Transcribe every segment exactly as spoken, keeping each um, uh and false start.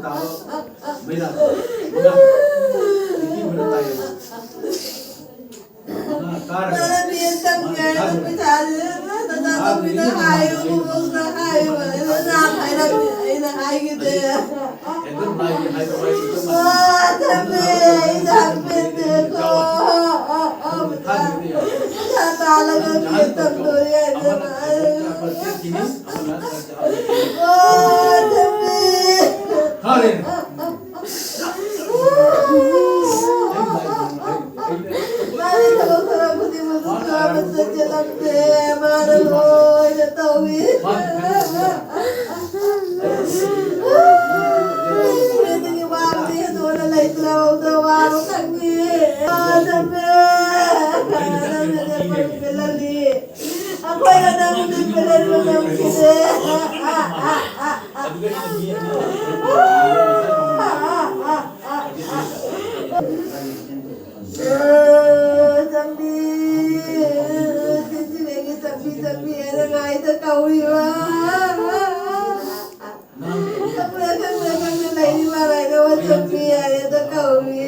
ꯇꯥꯕ ꯃꯩ ꯂꯥꯛꯄ ꯃꯉꯥ ꯅꯨꯄꯤ ꯑꯃꯅ ꯇꯥꯏꯌꯦꯕ꯫ ꯃꯉꯥ ꯀꯥꯔꯒ ꯃꯥꯅ ꯕꯤ ꯑꯦ ꯇꯝꯒꯦ ꯍꯥꯏꯔꯒ ꯃꯥꯅ ꯄꯩꯁꯥꯁꯦ ꯅꯆꯥꯅꯨꯄꯤꯗ ꯍꯥꯏꯌꯨ, ꯃꯕꯣꯛꯇ ꯍꯥꯏꯌꯨ ꯍꯥꯏꯅ ꯍꯥꯏꯔꯝꯃꯦ꯫ ꯑꯩꯅ ꯍꯥꯏꯈꯤꯗꯦ꯫ ꯑꯦꯛꯖꯥꯝ ꯂꯥꯏꯒꯤ ꯍꯥꯏꯕ ꯋꯥꯍꯩꯗꯨ ꯑꯥ, ꯊꯝꯃꯦ꯫ ꯑꯩ ꯂꯥꯛꯄꯤꯗꯦꯀꯣ꯫ ꯑꯥ, ꯑꯥ, ꯑꯥ, ꯄꯩꯁꯥ ꯇꯥꯜꯂꯒ ꯕꯤ ꯑꯦ ꯇꯝꯗꯣꯔꯤ ꯍꯥꯏꯗꯅ꯫ ꯑꯥ, ꯊꯝꯃꯦ꯫ ꯃꯥꯅ ꯊꯕꯛ ꯊꯧꯔꯝ ꯈꯨꯗꯤꯡꯃꯛꯇ ꯃꯁꯛ ꯆꯦꯜꯂꯝꯗꯦ꯫ ꯃꯥꯅ ꯂꯣꯏꯅ ꯇꯧꯏ꯫ ꯃꯤꯗꯒꯤ ꯋꯥꯕꯗꯤ ꯍꯦꯟꯗꯣꯛꯅ ꯂꯩꯇ꯭ꯔꯕꯗ ꯋꯥꯕ ꯈꯪꯉꯤ꯫ ꯃꯥ ꯆꯠꯈ꯭ꯔꯦ꯫ ꯅꯪꯅ ꯆꯠꯄꯒꯤ ꯄꯦꯜꯍꯜꯂꯤ꯫ ꯑꯩꯈꯣꯏꯅ ꯅꯪꯕꯨꯗꯤ ꯄꯦꯜꯍꯟꯕ ꯉꯝꯈꯤꯗꯦ꯫ ꯆꯝꯕꯤ, ꯆꯤꯟꯊꯤꯕꯒꯤ ꯆꯝꯕꯤ, ꯆꯝꯕꯤ ꯍꯥꯏꯅ ꯉꯥꯏꯗ ꯀꯧꯔꯤꯕ꯫ ꯈꯪꯗꯦ, ꯈꯪꯗꯦ, ꯈꯪꯗꯦ ꯂꯩꯔꯤꯕ ꯂꯩꯔꯕ ꯆꯝꯕꯤ ꯍꯥꯏꯅ ꯀꯧꯔꯤ꯫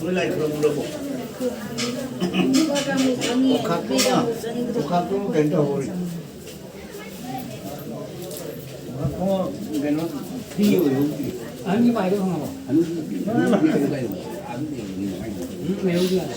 ꯅꯣꯏ ꯂꯥꯏ ꯈꯨꯔꯨꯝꯃꯨꯔꯕꯣ? ꯑꯣꯈꯥꯛꯇꯨꯃ, ꯑꯣꯈꯥꯛꯇꯨꯃ ꯀꯩꯅꯣ ꯇꯧꯍꯧꯔꯤ꯫ ꯑꯣꯈꯥꯛꯇꯨꯃ ꯀꯩꯅꯣ ꯐ꯭ꯔꯤ ꯑꯣꯏꯍꯧꯗ꯭ꯔꯤ꯫ ꯑꯍꯟꯒꯤ ꯃꯥꯏꯗꯣ ꯐꯪꯉꯕꯣ? ꯑꯍꯟꯒꯤ ꯃꯥꯏꯗꯣ ꯐꯪꯉꯕꯣ? ꯎꯝ, ꯂꯩꯍꯧꯗ꯭ꯔꯤ ꯍꯥꯏꯕ꯫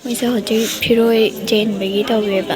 ꯃꯣꯏꯁꯦ ꯍꯧꯖꯤꯛ ꯐꯤꯔꯣꯏ ꯆꯦꯟꯕꯒꯤ ꯇꯧꯋꯦꯕ꯫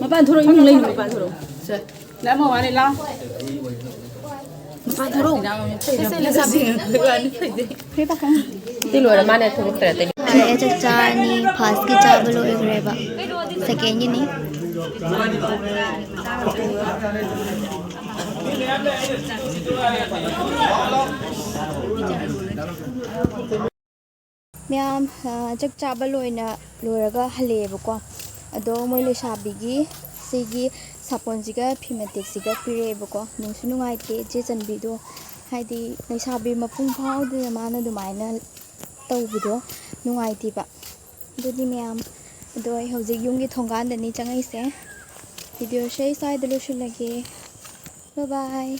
ꯃꯄꯥꯟ ꯊꯣꯔꯛꯑꯣ, ꯏꯃꯨꯡ ꯂꯩꯅꯨ, ꯃꯄꯥꯟ ꯊꯣꯔꯛꯑꯣ꯫ ꯁꯦ, ꯂꯥꯛꯑꯣ, ꯃꯃꯥ, ꯂꯥꯛꯑꯣ꯫ ꯃꯄꯥꯟ ꯊꯣꯔꯛꯑꯣ꯫ ꯂꯩꯁꯥꯕꯤ ꯉꯥꯛꯇ ꯋꯥꯅꯤ ꯐꯩꯗꯦ꯫ ꯁꯤ ꯂꯣꯏꯔ ꯃꯥꯅ ꯊꯣꯛꯂꯛꯇ꯭ꯔꯗꯤ꯫ ꯌꯥꯔꯦ, ꯆꯥꯛ ꯆꯥꯔꯅꯤ꯫ ꯐꯥꯔꯁꯀꯤ ꯆꯥꯕ ꯂꯣꯏꯈ꯭ꯔꯦꯕ꯫ ꯁꯦꯀꯦꯟꯒꯤꯅꯤ꯫ ꯃꯌꯥꯝ, ꯑ, ꯆꯥꯛ ꯆꯥꯕ ꯂꯣꯏꯅ ꯂꯣꯏꯔꯒ ꯍꯜꯂꯛꯑꯦꯕꯀꯣ꯫ ꯑꯗꯣ ꯃꯣꯏ ꯂꯩꯁꯥꯕꯤꯒꯤ ꯁꯤꯒꯤ ꯁꯥꯄꯣꯟꯁꯤꯒ ꯐꯤ ꯃꯇꯦꯛꯁꯤꯒ ꯄꯤꯔꯛꯑꯦꯕꯀꯣ꯫ ꯅꯨꯡꯁꯨ ꯅꯨꯡꯉꯥꯏꯇꯦ ꯏꯆꯦ ꯆꯟꯕꯤꯗꯣ, ꯍꯥꯏꯗꯤ ꯂꯩꯁꯥꯕꯤ ꯃꯄꯨꯡ ꯐꯥꯍꯧꯗꯅ ꯃꯥꯅ ꯑꯗꯨꯃꯥꯏꯅ ꯇꯧꯕꯗꯣ ꯅꯨꯡꯉꯥꯏꯇꯦꯕ꯫ ꯑꯗꯨꯗꯤ ꯃꯌꯥꯝ, ꯑꯗꯣ ꯑꯩ ꯍꯧꯖꯤꯛ ꯌꯨꯝꯒꯤ ꯊꯣꯡꯒꯥꯟꯗꯅꯤ ꯆꯪꯉꯛꯏꯁꯦ꯫ ꯚꯤꯗꯤꯑꯣꯁꯦ ꯑꯩ ꯁ꯭ꯋꯥꯏꯗ ꯂꯣꯏꯁꯤꯜꯂꯒꯦ꯫ Bye bye꯫